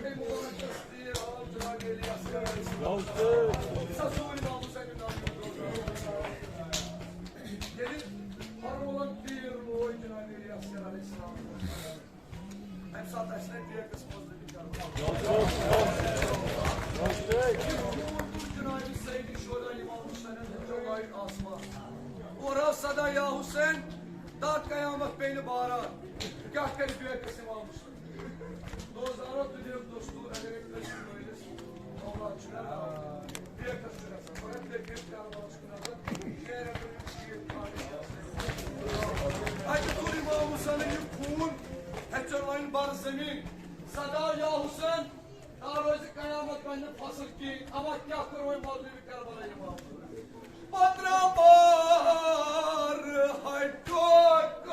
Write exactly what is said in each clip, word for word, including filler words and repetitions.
ییٚلہِ فرمولن تیٖر لوگ جناب علی اصغر علیہ السلام، اَمہِ ساتہٕ آسہِ نہٕ بیٚیہِ قٕسمت جناب سید شہدا امام حسین ہیٚژیو لایِٹ آسمان۔ اور آو صدا یا حسین، تا قیامت پیٚیہِ نہٕ باران۔ کیٛاہ کرِ بیٚیہِ قٕسم امام حسین؟ دوستانو، دُنیاہُک دستور اگر أسۍ کٲنٛسہِ مٲلِس اولاد چھُ کران، بیٚیہِ کَس چھُ گژھان؟ مگر تٔمۍ ییٚلہِ کربلاہَس کُن نظر، شیرن دوٚپُن، "ٹھیٖک، ٹھاک چھُ۔" اَتہِ تُل امام حسینن یہِ خوٗن، ہیٚژیو لایِن بر زمین۔ صدا یا حسین، تا روزِ قیامت بنہِ نہٕ فصل کِہیٖنۍ۔ اما کیٛاہ کوٚر وۄنۍ مغربِ کربلا امام حسینن؟ پترٕ مار ہٹوک۔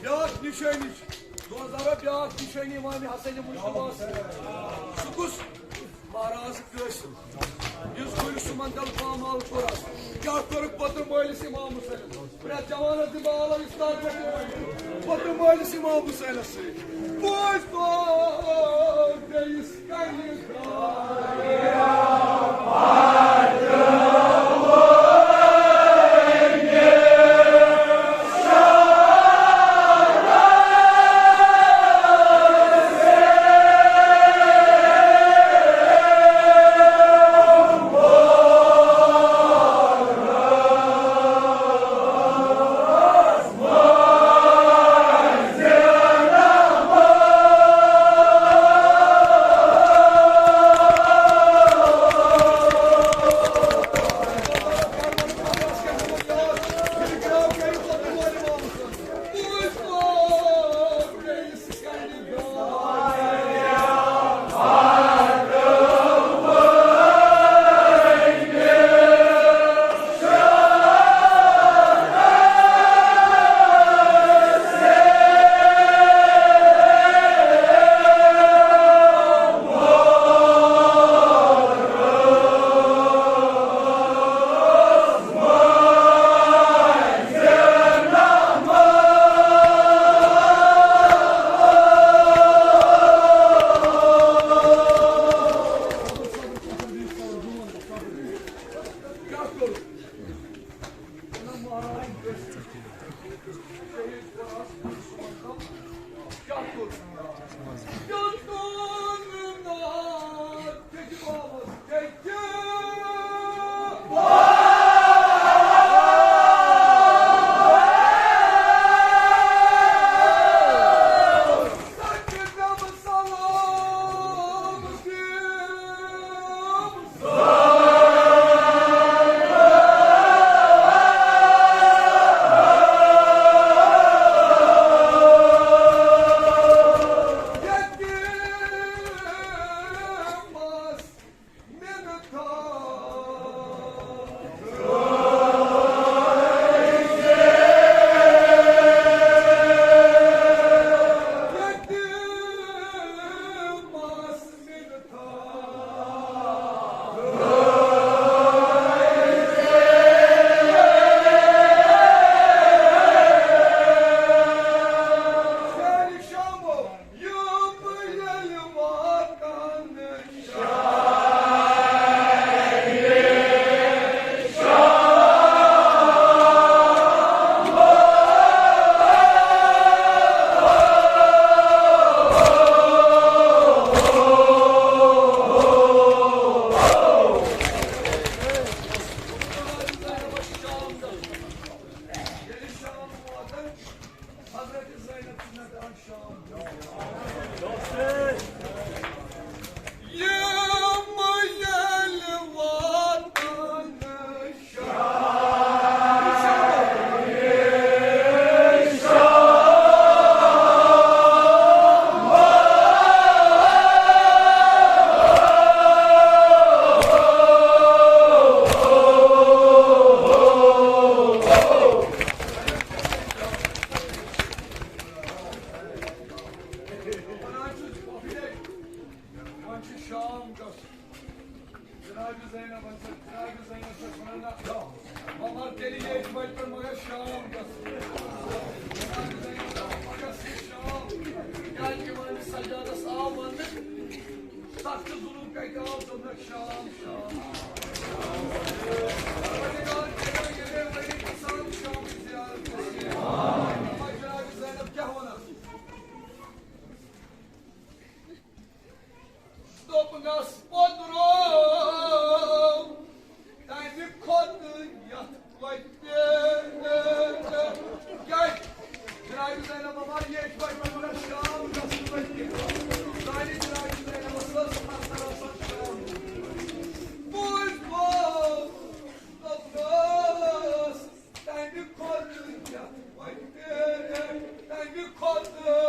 بیٛاکھ نِشٲنی چھِ، دوستانو، بیٛاکھ نِشٲنی امام حسن مجتبیٰ۔ سُہ کُس؟ مہراز قٲسِم، یُس گُرۍ سُمن تل پامال کوٚر۔ کیٛاہ کوٚرُکھ پوٚتُم مٲلِس امام حسینس؟ پرٛٮ۪تھ جوانس دِ بہٕ آلو اِفطار پٮ۪ٹھ۔ پوٚتُم مٲلِس امام حسینس سۭتۍ۔ بوز تو بیٚیِس کنہِ۔ یِم ییٚلہِ واتن وۄنۍ چھُ شام گژھُن۔ جناب زینب، جناب زینب چھَس وَنان، نہ، بہٕ مَرٕ تیٚلہِ ییٚتہِ وَتہِ پٮ۪ٹھ، مگر شام گژھِ۔ جناب زینب، مگر سُہ شام، کیٛازِ کہِ وۄنۍ سجادَس آو وَننہٕ، تَتھ چھُ ظُلُم کَتہِ آو، دوٚپنَکھ، شام، شام۔ پروردگار، ییٚلے، ییٚلے ؤری گژھان، شام زیارت گژھِ۔ جناب زینب کیٛاہ وَنان؟ دوٚپنَس، پوٚدرو، تَمہِ کھۄتہٕ یَتھ وَتہِ۔ کیٛازِ؟ جناب زینب بابا، ییٚتہِ وَتہِ پٮ۪ٹھ مگر شام گژھُن وَتہِ۔ سانہِ جناب زینبَس ٲس آسان، آسان شام۔ بوٗزۍ بوز، دوٚپنَس، تَمہِ کھۄتہٕ یَتھ وَتہِ، تَمہِ کھۄتہٕ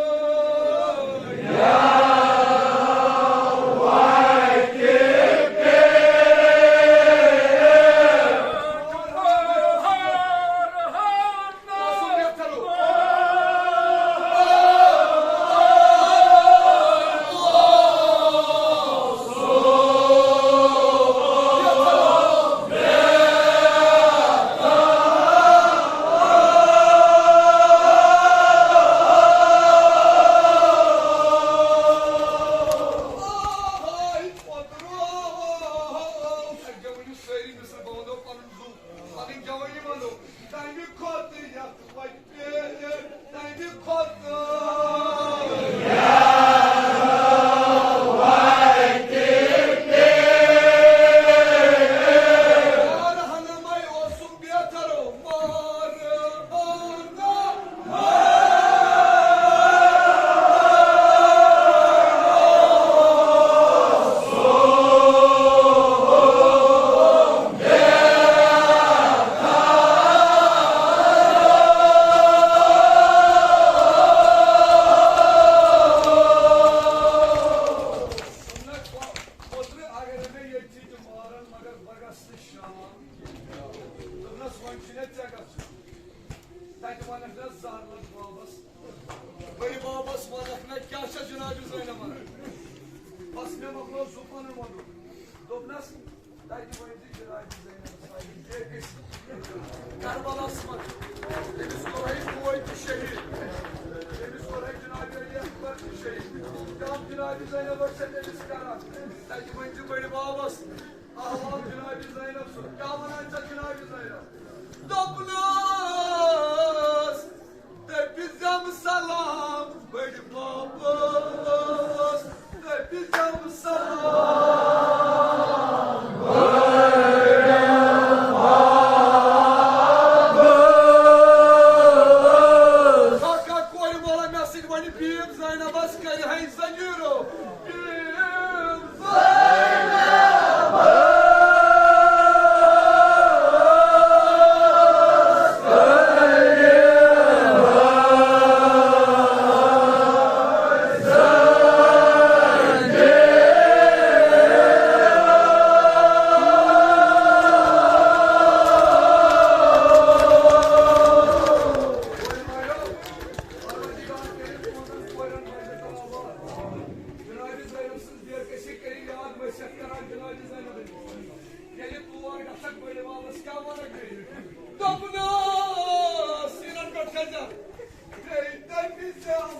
اوترٕ اگر مےٚ ییٚتہِ تہِ مارن، مگر بہٕ گژھٕ نہٕ شام۔ دوٚپنَس، وۄنۍ چھُنہ ژےٚ گژھُن۔ تَتہِ وَنَکھ نہ زہر لَگ بابَس۔ بٔڑِ بابَس وَنَکھ نہ کیٛاہ چھےٚ جناب زینب وَنان۔ بَس مےٚ مۄکلو سُہ پَنُن وَنُن۔ دوٚپنَس، تَتہِ ؤنۍ زِ جناب زینب صاحب، بیٚیہِ گٔژھۍ کربلاہَس منٛز۔ تٔمِس کوٚرہے بوے تہِ شہیٖد۔ تٔمِس کوٚرہے جناب علی اکبر تہِ شہیٖد۔ کیٛاہ جناب زینب ٲس تٔمِس کران؟ تَتہِ ؤنۍ زِ بٔڑِ بابَس۔ احوال جناب زینب سُنٛد۔ کیٛاہ وَنان چھےٚ جناب زینب؟ دوٚپنَس، دٔپِزٮ۪م سلام بٔڑِ بابَس، دٔپِزٮ۪م سلام۔ کاکا کورِ وولا مےٚ سۭتۍ وَنہِ بیٖب زینبَس کَرِ ہے زٔمیٖرو۔ جناب زینب سٕنٛز بے کسی کٔرِو یاد، ؤسِیت کران جناب زینب۔ ییٚلہِ تور گژھکھ بٔڑِ بابس کیٛاہ وَنکھ بیٚیہِ؟ دوٚپنَس، سیٖنَن پٮ۪ٹھ کھٔسۍ زِ۔ بیٚیہِ دٔپِزٮ۪م،